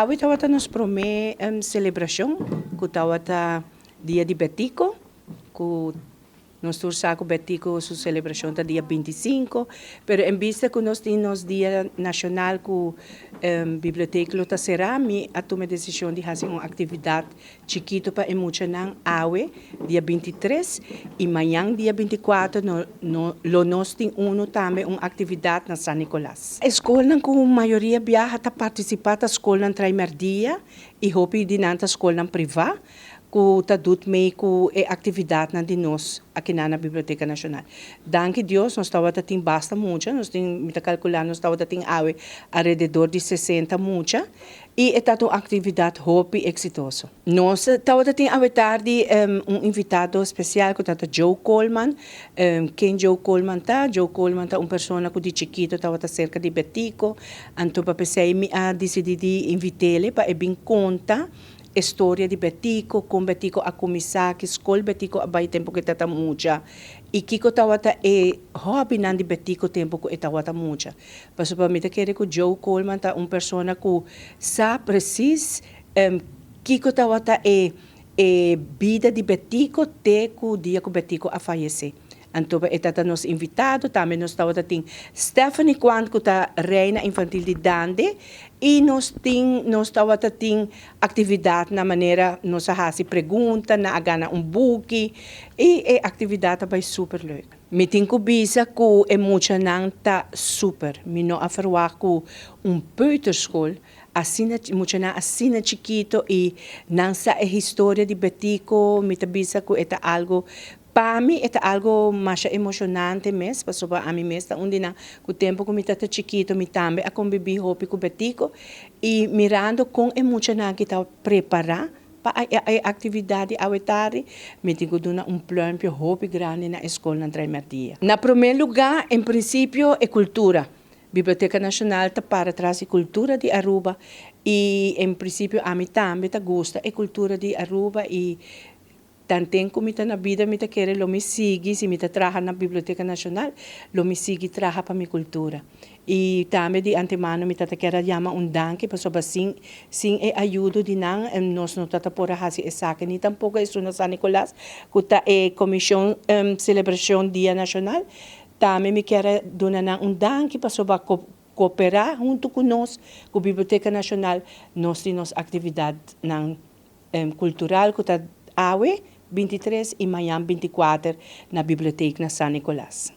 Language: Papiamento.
Awe tabata nos prome celebracion, cu tabata Dia di Betico, cu nos tur sa cu Betico su celebracion ta dia 25, pero en bista cu nos tin nos Dia Nacional cu biblioteca lo ta cera, mi a tuma e decision di haci un actividad chikito pa e muchanan awe, dia 23, y mañan dia 24 no, no, lo nos tin uno tambe, un actividad na San Nicolas. E scolnan cu mayoria biaha ta participa ta scolnan Traimerdia y hopi di nan ta scolnan priva cu ta doet mee cu e actividadnan di nos aki na Biblioteca Nacional. Danki Dios, nos tabata tin basta mucha, nos tin, mi ta calcula, nos tabata tin awe alrededor di 60 mucha y e ta un actividad hopi exitoso. Nos tabata tin awe tardi un invitado especial cu ta Joe Coleman. Ken Joe Coleman ta? Joe Coleman ta un persona cu di chikito tabata cerca di Betico. Anto pa pesey mi a decidi di invit'e pa e bin conta historia di Betico, con Betico a cuminsa, ki scol Betico a bay tempo cu e tata mucha y kico tawata e hobbynan di Betico tempo cu e tawata mucha. Pasobra mi ta kere cu Joe Coleman ta un persona cu sa precies kico tawata e bida di Betico te cu dia cu Betico a fayece. Anto e tata nos invitado, tambe nos tawata tin Stephanie Quant, cu ta reina infantil di Dande, y nos tawata tin actividad na manera nos a haci pregunta, nan a gana un buki y e actividad ta bay super leuk. Mi tin cu bisa cu e muchanan ta super. Mi no a verwacht cu un peuterschool asina, muchanan asina chikito y nan sa e historia di Betico. Mi ta bisa cu e ta algo, pa mi e ta algo mas emocionante mes, pasobra ami mes ta un di nan cu tempo cu mi tata chikito mi tambe a convivi hopi cu Betico y mirando con e muchanan cu ta prepara pa e actividad di awe tardi, mi tin cu duna un pluimpje hopi grandi na scol na Traimerdia. Na prome lugar, en principio, e cultura. Biblioteca Nacional ta para tras di cultura di Aruba y en principio ami tambe ta gusta e cultura di Aruba y tanten cu mi ta na bida mi ta kere lo mi sigui, si mi ta traha na Biblioteca Nacional, lo mi sigui traha pa mi cultura. Y tambe di antemano mi tata kier yama un danki pasobra sin e ayudo di nan nos no tata por haci esaki ni tampoco esun na San Nicolas cu ta e comision celebracion Dia Nacional. Tambe mi kier duna nan un danki pasobra coopera hunto cu nos, cu Biblioteca Nacional, nos tin nos actividad nan cultural cu ta awe 23 y mañan 24 na biblioteca na San Nicolas.